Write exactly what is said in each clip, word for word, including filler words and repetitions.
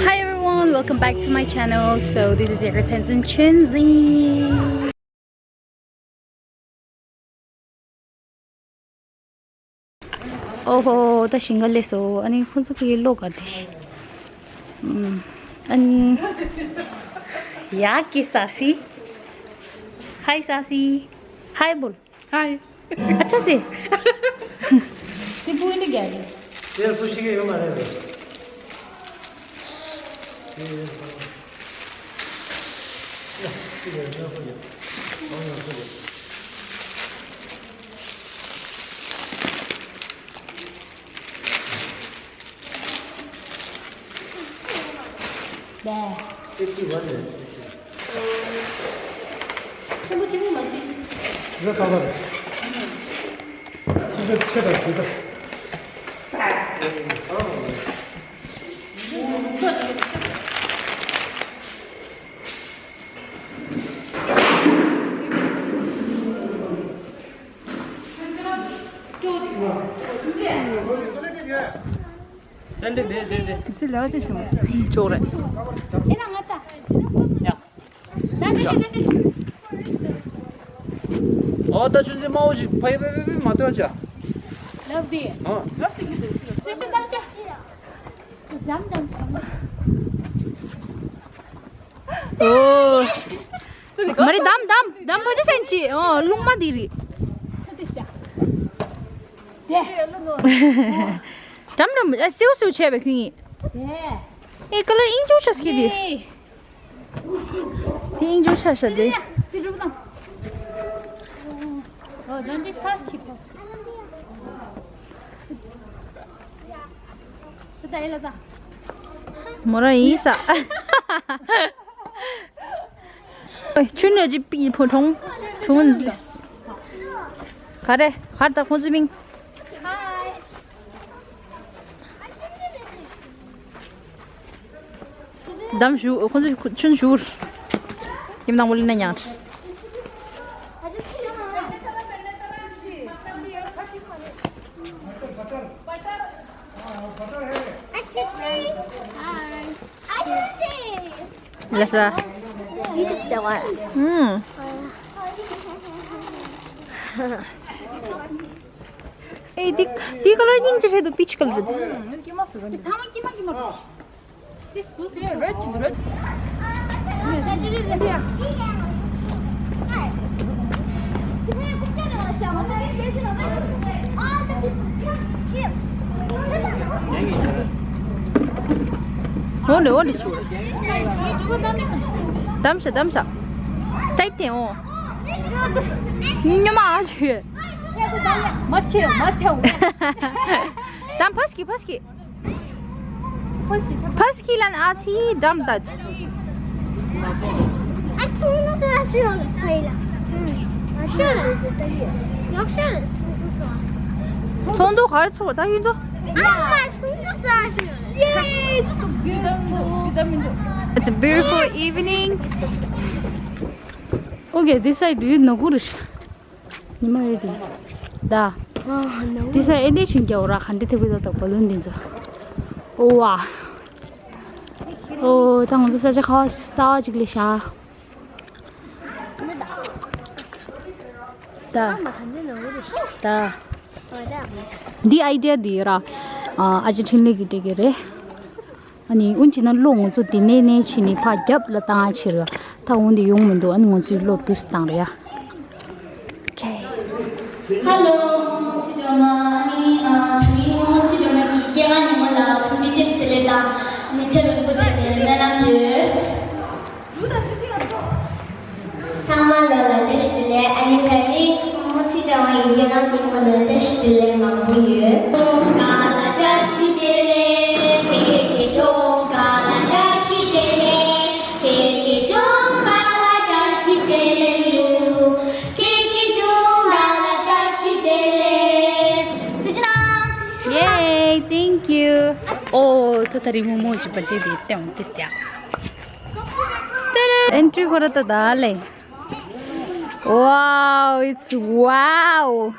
Hi everyone, welcome back to my channel. So this is Erica Tenzin Chenzi. ཨོ་ཧོ། ད་ཞིང་ཁ་སླེབས་སོང་། ཨ་ནི་ཁོང་ཚོ་གི་གློག་ག་དེ་ཤི། ཨམ། ཨ་ནི། ཡ་ཀི་ས་སི། ཧའི་ས་སི། ཧའི་བོལ། ཧའི། ཨ་ཆ་སི། དེ་པུ་ཨིན་དི་ག་རེད། དེར་པུ་ཤི་གི་ཡོད་མ་རེད་པས། སེ་ལ་ཅི་བྱུང་། ཅོག་རེད། ཡ། ཨོ་ད་ཆུ་ཚོད་མང་བོ་ཞིག་ཕ་ཡི་པེ་པེ་པེ་མ་ཐོན་ཆ། ལབ་དེ། ཨ། ལབ་དེ་གི་དེ། སེ་སེ་ད་ཆ། འཇམ་འཇམ་འཇམ། ཨོ། མ་རེད། འདམ་འདམ་འདམ་ཕ་ཅི་སེན་ཅི། ཨོ་རླུང་མ་འདི་རེད། འདམ་འདམ་ཨ་སེའུ་སེའུ་བྱས་པའི་ཁུན་ཡིན། ཨེ་ཀ་ལོ་ཨིང་ཅོ་ཤ་སྐྱིད་དེ། དེ་ཨིང་ཅོ་ཤ་ཤ་དེ། ཨོ་འདམ་ཅི་ཕ་སི་ཁི་ཕ་སི། མོ་རང་ཡིན་ས། ཆུ་ནས་ཅི་པི་ཕོ་གྲོང་གྲོང་། ག་རེ་གར་ད་ཁོང་ཚོའི་མིང་། འདམ་ཞུ་ཁོང་ཚོ་ཆུན་ཞུར། ཡིམ་དང་པོ་ལི་ན་ཉང་། ལ་ས། ཨུམ། ཨེ་འདི་འདི་ཀ་ལར་སྙིང་རྗེ་རེད་འདུག་པིཆ་ཀ་ལར་རེད། ཚང་མ་ཀི་མ་ཀི་མ་རེད། འོ་ནི་འོ་ནི་ཞུ། གདམ་ཤ་གདམ་ཤ། ཏའིབ་དེ་འོ། ཉི་མ་ཨ་ཞུ། མ་སྐྱེ་མ་སྐྱེ། དམ་ཕ་སྐྱེ་ཕ་སྐྱེ། ཕ་སྐྱེ་ལན་ཨ་ཚི་འགྲམ་ད། ཨ་ཚོང་ནོ་ས་ཞུ་ཡོང་ས་ཡ། ཡག་ཤ་རེད་ཚོང་དུ་ཚོང་། ཚོང་དུ་ག་རེ་ཚོང་ད་ཡིན་ཚོ། ཨ་མ་ཚོང་དུ་ས་ཞུ་ཡོང་། Yay, it's a beautiful. It's a beautiful evening. Okay, this side is Nagurish. ཉི་མ་ཡོད་དེ། ད། འདི་ས་ཨེ་འདྲས་ཤིང་རྒྱ་འོ་ར་ག་འདྲས་ཐེབས་ཀྱི་འདུག་ད་བ་ལུན་འདི་ཚོ། ཨོ་ཝ། ཨོ་ད་ང་ཚོ་ས་ཆ་ཁ་བ་གསར་བ་ཅིག་ལས་ཤག་ད། ད། འདི་ཨའི་ཌི་ཡ་འདི་ར། ཨ་ཅེ་འཕྲིན་ལས་ཀྱིས་སྤྲད་ཀྱི་རེད། ཨ་ནི་འུན་ཅི་ན་གློག་ང་ཚོ་དེ་ནས་ནས་ཕྱིན་ནས་ཕར་རྒྱབ་ལ་བཏང་ཕྱིར་ད་འོང་དེ་ཡོང་མི་འདུག་ཨ་ནི་ང་ཚོའི་གློག་དུས་སུ་བཏང་རེད་ཡ། ཧེ་ལོ། ཚེ་སྒྲོལ་མ། ཨ་ནི་ཨ་ད་རིང་རྨོ་མོ་ཚེ་སྒྲོལ་མ་གི་སྐྱེས་སྐར་ཉིན་མོ་ལ་འཚམས་འདྲི་བཀྲ་ཤིས་བདེ་ལེགས་དང་ཨ་ནི་ཚེ་རིང་པོ་དེ་ནས་སྨོན་ལམ་ཡོད། ཚང་མ་ལ་ལ་བཀྲ་ཤིས་བདེ་ལེགས། ཨ་ནི་ད་རིང་རྨོ་མོ་ཚེ་སྒྲོལ་མ་ཡི་སྐྱེས་སྐར་ཉིན་མོ་ལ་བཀྲ་ཤིས་བདེ་ལེགས་མང་པོ་ཡོད། ཀ་ལ་བཀྲ་ཤིས་བདེ་ལེགས། ཁྱེད་ཀྱི་ཁྱོ་ག་ལ་བཀྲ་ཤིས་བདེ་ལེགས། ཁྱེད་ཀྱི་ཁྱོ་ག་ལ་བཀྲ་ཤིས་བདེ་ལེགས་ཞུ། ཁྱེད་ཀྱི་ཁྱོ་ག་ལ་བཀྲ་ཤིས་བདེ་ལེགས། ཐུགས་རྗེ་གནང་། Yay, thank you. ཨོ་ད་ད་རིང་རྨོ་མོ་ཞིག་པར་ཌེ་དེ་སྟེང་འོང་ཏིས་ཡ། ཏེ་རེ། ཨེན་ཊི་རི་ཁོ་ར་ད་ད་ལེ། Wow, it's wow.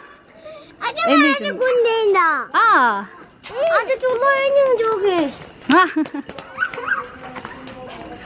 ཨ་ཅག་ཨེ་མི་ཨ་ཅག་ཀུན་ལྡན་ད། ཨ། ཨ་ཅག་ཚུར་ལོག་ཡོང་སྙིང་འདོད་གི། ང་།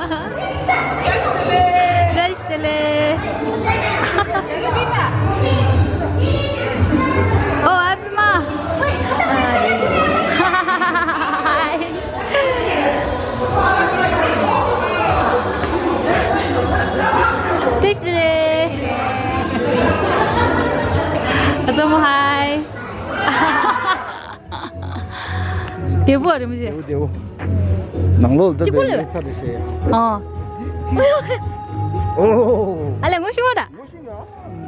བཀྲ་ཤིས་བདེ་ལེགས། ཨོ་ཨ་ཕི་མ། བཀྲ་ཤིས་བདེ་ལེགས། ཨ་ཙོ་མོ་ཧའི། བདེ་པོ་རེད་མི་ཤེས། བདེ་པོ་བདེ་པོ། ནང་ལོགས་འདི་གཅིག་པུ་ལས་པའི་ས་རེད་ཤེས། ཨོ། ཨོ། ཨ་ལས་ངོ་ཤེས་པ་འདྲ། ངོ་ཤེས་ཡ།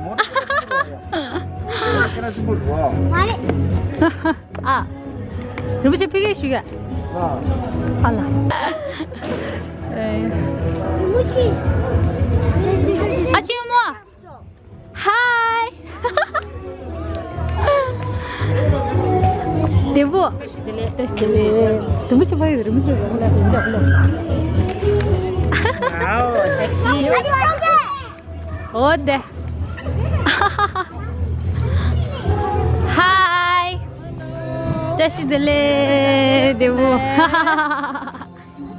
ངོ་ཤེས་པ་འདྲ། ཁྱེད་རང་གཅིག་པུ་རེད་བ། མ་རེད། ཨ། རིན་པོ་ཆེ་ཕ་གིར་བཞུགས་ཡ། ཨ། ཨ་ལ། རིན་པོ་ཆེ། ཨ་ཅེ་མོ། ཧའི། བདེ་པོ། བཀྲ་ཤིས་བདེ་ལེགས། བཀྲ་ཤིས་བདེ་ལེགས། རིན་པོ་ཆེ་ཕ་གི་རིན་པོ་ཆེ་རིན་པོ་ཆེ། ཨའོ་ཐེག་སི། ཨོ་དེ། ཧའི། བཀྲ་ཤིས་བདེ་ལེགས། བདེ་པོ།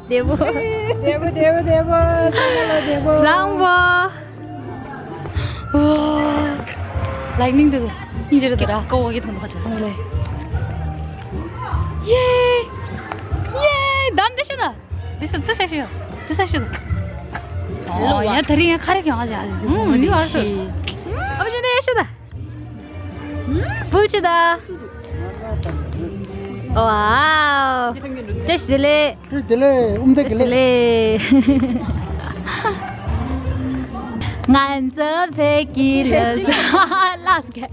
བདེ་པོ། བདེ་པོ་བདེ་པོ་བདེ་པོ། བཟང་པོ་ལ་བདེ་པོ། བཟང་པོ། ལའི་ནིང་དུ་ཉིན་ཅིག་ར་ཀོ་བོ་གི་ཐོང་ཐོང་ཆ་ཐོང་ལེ། ཡེ། ཡེ། དམ་དེ་ཤི་ན། དེ་ས་དེ་ས་ཤི་ཡ། དེ་ས་ཤི་ན། ཨོ་ཡ་དེ་རིང་ཡ་ཁ་རེ་གི་ང་ཅག་ཨ་ཞི་དེ་ཨུམ་ནི་བར་ཤི། ཨ་བ་ཅི་དེ་ཡ་ཤི་ད། བུལ་ཆི་ད། ཝའོ། བཀྲ་ཤིས་བདེ་ལེགས། བཀྲ་ཤིས་བདེ་ལེགས། ཨུམ་བདེ་བཀྲ་ཤིས་བདེ་ལེགས། ང་ཚོ་ཕ་གི་ལ་ལ་སྐད།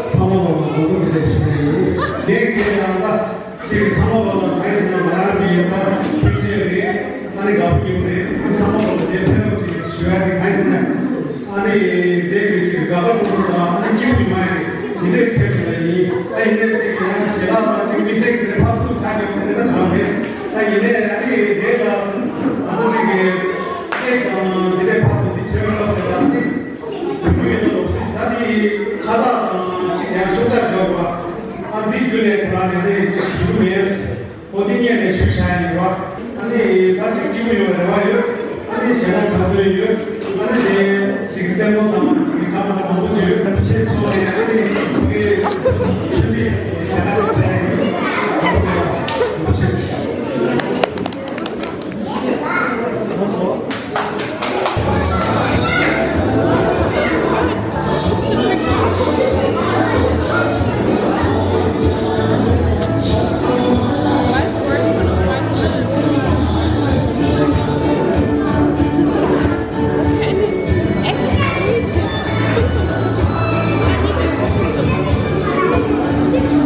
ཚང་མ་ལ་ངོ་རྒོལ་བྱེད་ཀྱི་ཡིན། ངས་ཁྱེད་རང་ལ། ཅེས་ཚང་མ་ལོ་ལ་གང་ཡིན་ཟེར་ན། ང་རང་གི་ཡོད་པ་ཕན་ཆད་རེད། ཨ་ནི་དགའ་པོ་ཡོད་རེད། ཨ་ཚང་མ་ལོ་ལ་དེ་ཕན་ཐོགས་ཅིག་ཞུ་ཡ་དེ་གང་ཡིན་ཟེར་ན། ཨ་ནི་དེ་གི་ཅིག་དགའ་པོ་ཐོག་ལ་ཨ་ནི་སྐྱིད་པོ་ཞུ་མ་ཡིན་འདི་འདྲའི་ཆེད་དུ་ལ་ཡིན། ཨ་ཡིན་ནའི་ཅིག་ཡང་ཞེ་དྲག་ལ་ཅིག་མི་སེམས་ཀྱི་ཕར་ཚུར་ཆགས་ཀྱི་ཡོད་དེ་འདྲ་གང་རེད། ཨ་ཡིན་ནའི་ཨ་ནི་དེ་ལ་ཨ་ནི་ཅིག་གི་ཅིག་དང་འདི་འདྲའི་ཕར་ཚུར་འདི་བྱེད་མི་ལོག་དེ་ལ་ཨ་ནི། ད་ནི་ཁ་བཏགས་དང་ཅིག་ཡང་ཤོག་ཁྲ་འཇོག་པ། ཨ་འདི་བརྒྱུད་ནས་ཁོ་རང་ནས་ནི་ཅིག་ཞུ་གི་མེད། འོ་འདི་སྔོན་ནས་ཞུས་བཞག་ཡིན་པ། ཨ་ནི་ད་ཅིག་སྐྱིད་པོ་ཡོང་བའི་རེ་བ་ཡོད། ཨ་ནི་བྱས་ན་དྲང་པོ་ཡོད། ཨ་ནི་དེ་ཅིག་བཙན་པོ་དང་ཅིག་ཁ་མ་མང་པོ་བརྗོད་ཡོད། ཆེ་ཚོགས་ནས་ཨ་ནི་དེ་ཆུ་ནས་བྱས་ན་བྱས་ཡིན།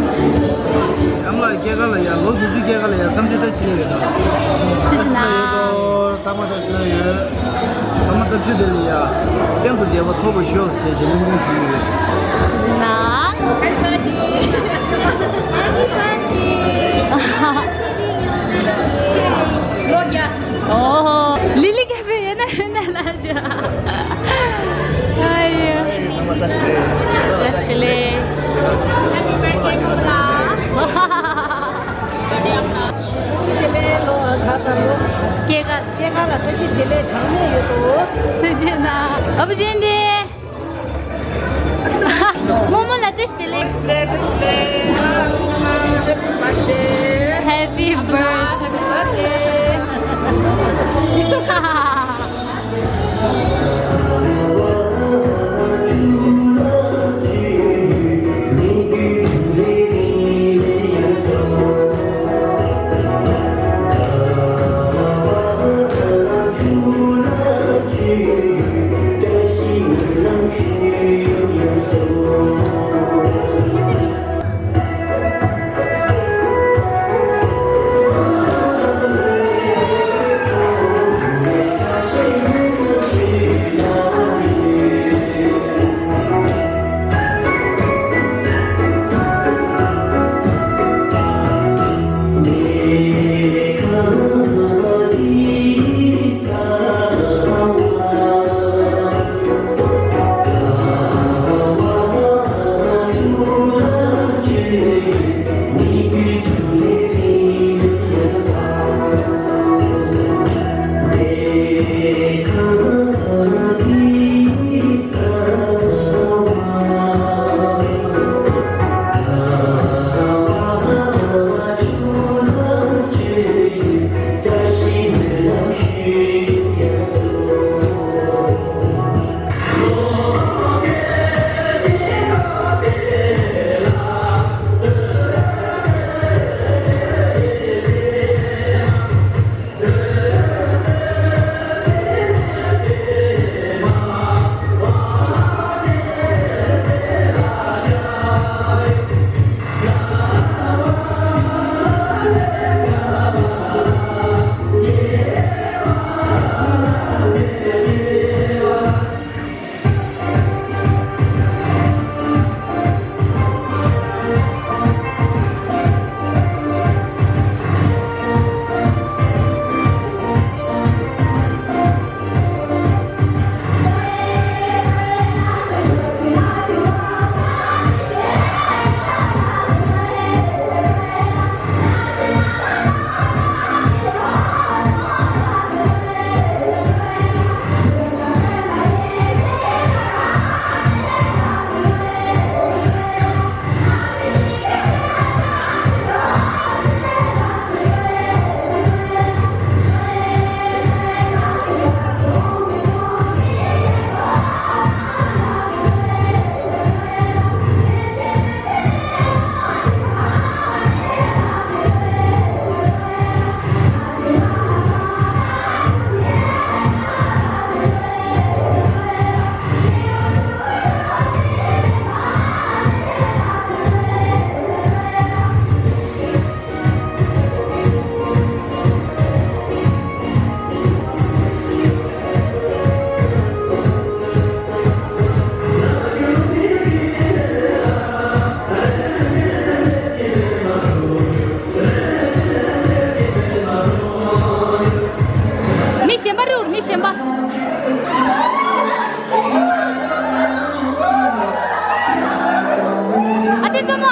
ཡང་ལ་སྐྱེས་སྐར་ལ་ཡ་ལོ་དགུ་བཅུ་སྐྱེས་སྐར་ལ་ཡ་འཚམས་འདྲི་བཀྲ་ཤིས་བདེ་ལེགས་ཡོད་དང་། བཀྲ་ཤིས་བདེ་ལེགས་ཡོད་དོ། ཚང་མ་བཀྲ་ཤིས་བདེ་ལེགས་ཡོད། ཚང་མ་སྟབས་ཤུགས་བདེ་ལེགས་ཡ། གཏན་དུ་བདེ་བ་ཐོབ་པར་ཤོག་ཟེར་བྱས་སྨོན་འདུན་ཞུ་གི་ཡོད། བཀྲ་ཤིས་བདེ་ལེགས། Happy birthday. Happy birthday. ལོ་བརྒྱ། ཨོ་ཧོ། ལི་ལི་ཀ་ཕེ་ཡོད་ན་ཡོད་ན་ལ་ཞུ། ཨ་ཡོ། བཀྲ་ཤིས་བདེ་ལེགས། Happy birthday, Mama. བཀྲ་ཤིས་བདེ་ལེགས། ལོ་ཨ་ག་ས་ལོ། སྐྱེས་སྐར། སྐྱེས་སྐར་ལ་བཀྲ་ཤིས་བདེ་ལེགས་གྲངས་མེད་ཡོད་དོ། ཐུགས་རྗེ་གནང་། ཨ་བུ་ཅན་དེ། རྨོ་མོ་ལ་བཀྲ་ཤིས་བདེ་ལེགས། Happy birthday. Happy birthday.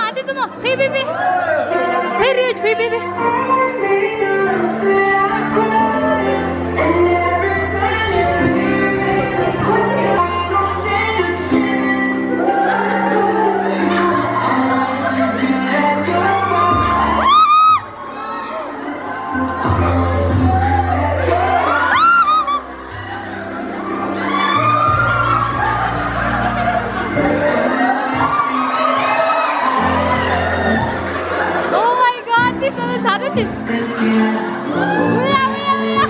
ཨ་དེ་ཙམ་མོ་ཕེ་ཕེ་ཕེ། ཕེ་རེད་ཕེ་ཕེ་ཕེ། Oh my God, this is a Saturday. Uya, uya, uya.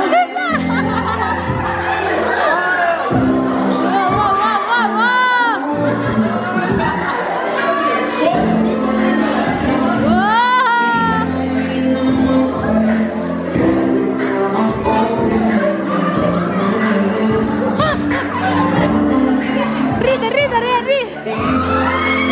Chisa. Wow, wow, wow, wow, wow. Wow. Rita, Rita, Rita, Rita.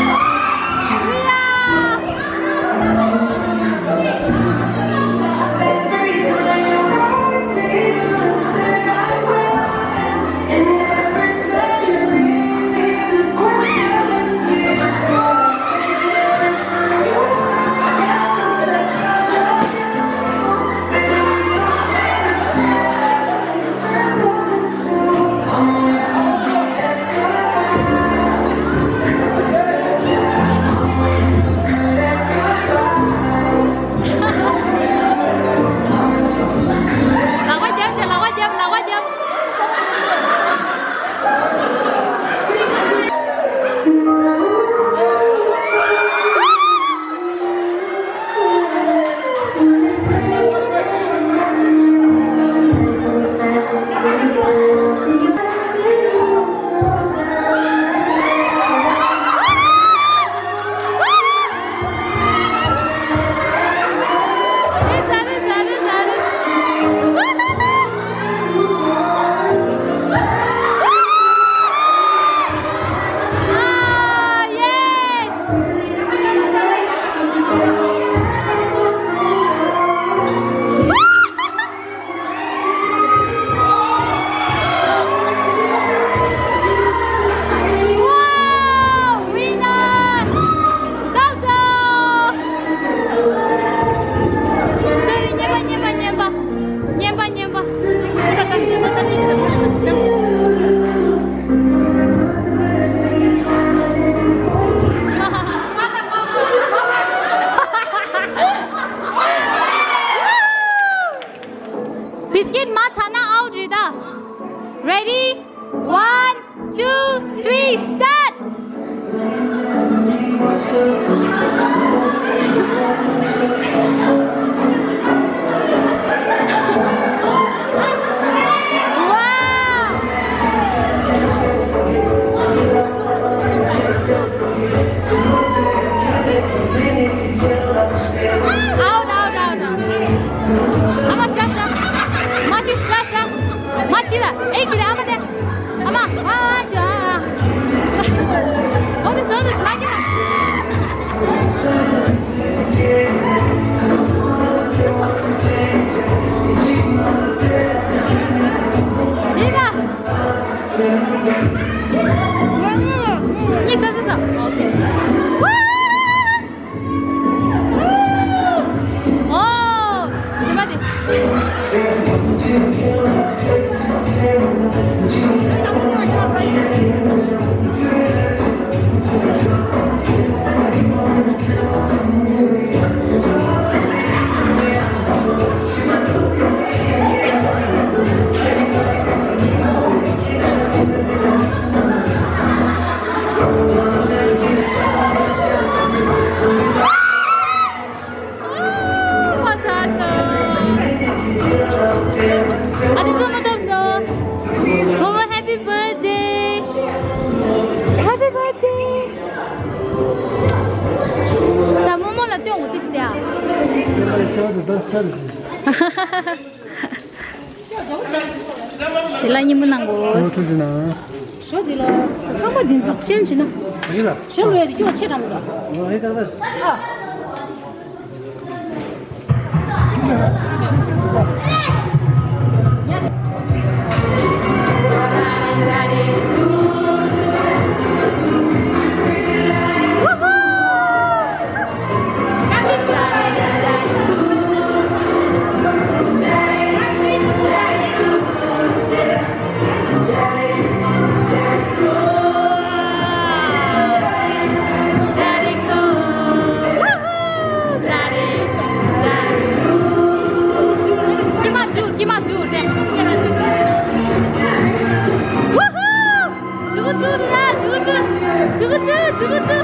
ལག་པ་རྒྱབ་ཤག་ལག་པ་རྒྱབ། ལག་པ་རྒྱབ། Wow! Winner! Dawson! Sorry, རྔན་པ་རྔན་པ་རྔན་པ། རྔན་པ་རྔན་པ། བིས་ཀིད་མ་ཚར་ན་ཨའུཊ་རེད་ད། Ready? One, two, three, start! Wow! Out, out, out, out. ཨ་མ་ས་ས། མ་ཏི་ས་ས། མ་ཅི་ལ། ཨེ་ཅི་ལ་ཨ་མ་དེ། ཨ་མ། ཨ་ཨ་ཅི་ཨ་ཨ། ཨོ་དེ་སོ་དེ་སོ་ལ་ཀི་ལ། ཡིན་ན། གཉིས་ས་ས་ས། ཨོ་ཁེ། ཨོ། ཞི་མ་དེ། What's awesome? ཨ་དེ་ཚོ་མ་ཐོབ་སོང་། བུ་མོ་happy birthday. Happy birthday. ད་རྨོ་མོ་ལ་སྟོན་དགོས་དུས་ཤིག་དེ་ཨ། ཞི་ལ་སྙན་པོ་གནང་དགོས། ཨོ་ཐུགས་རྗེ་གནང་། ཞོ་འདི་ལ་ཁང་པ་འདི་ཚོ་ཅན་བྱེད་ན། ཞོ་ལོས་ཀྱོ་ཆེ་དྲགས་མོ་ལ། ཨ། ཙུ་ཡ་ཙུ་ཙུ་ཙུ་ཙུ་ཙུ་ཙུ།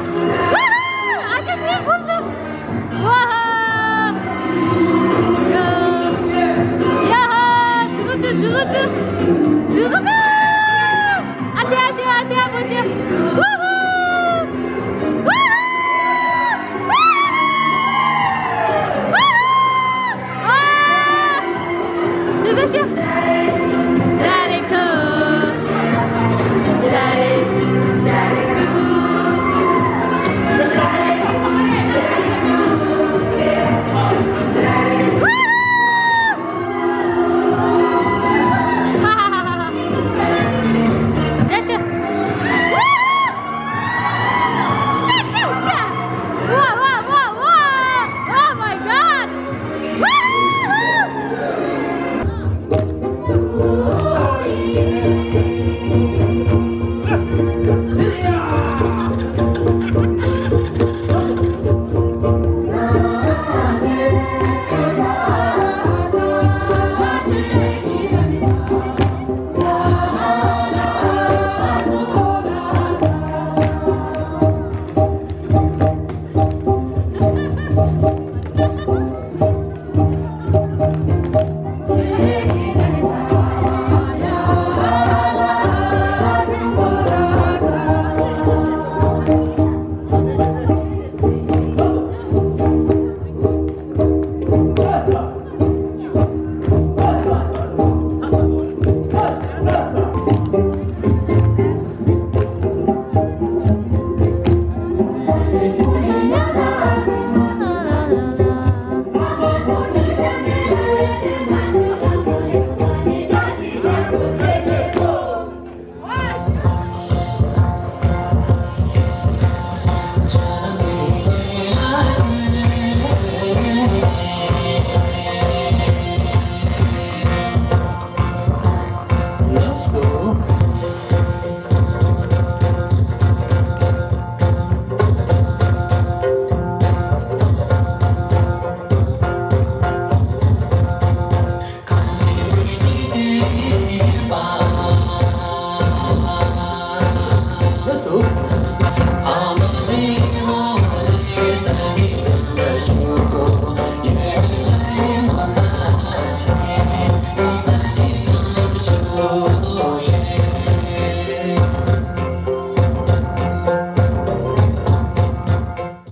ཝ་ཧ། ཨ་ཅེ་ནི་ཕུར་ཙུ། ཝ་ཧ། ཡ་ཧ། ཙུ་ཙུ་ཙུ་ཙུ་ཙུ་ཙུ། ཨ་ཅེ་ཨ་ཅེ་ཨ་ཅེ་ཨ་བོ་ཅེ། ཝ་ཧ། ཝ་ཧ། Oh my God! Woohoo!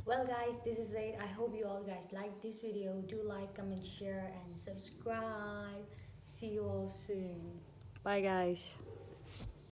Well, guys, this is it. I hope you all guys like this video. Do like, comment, share, and subscribe. See you all soon. Bye, guys.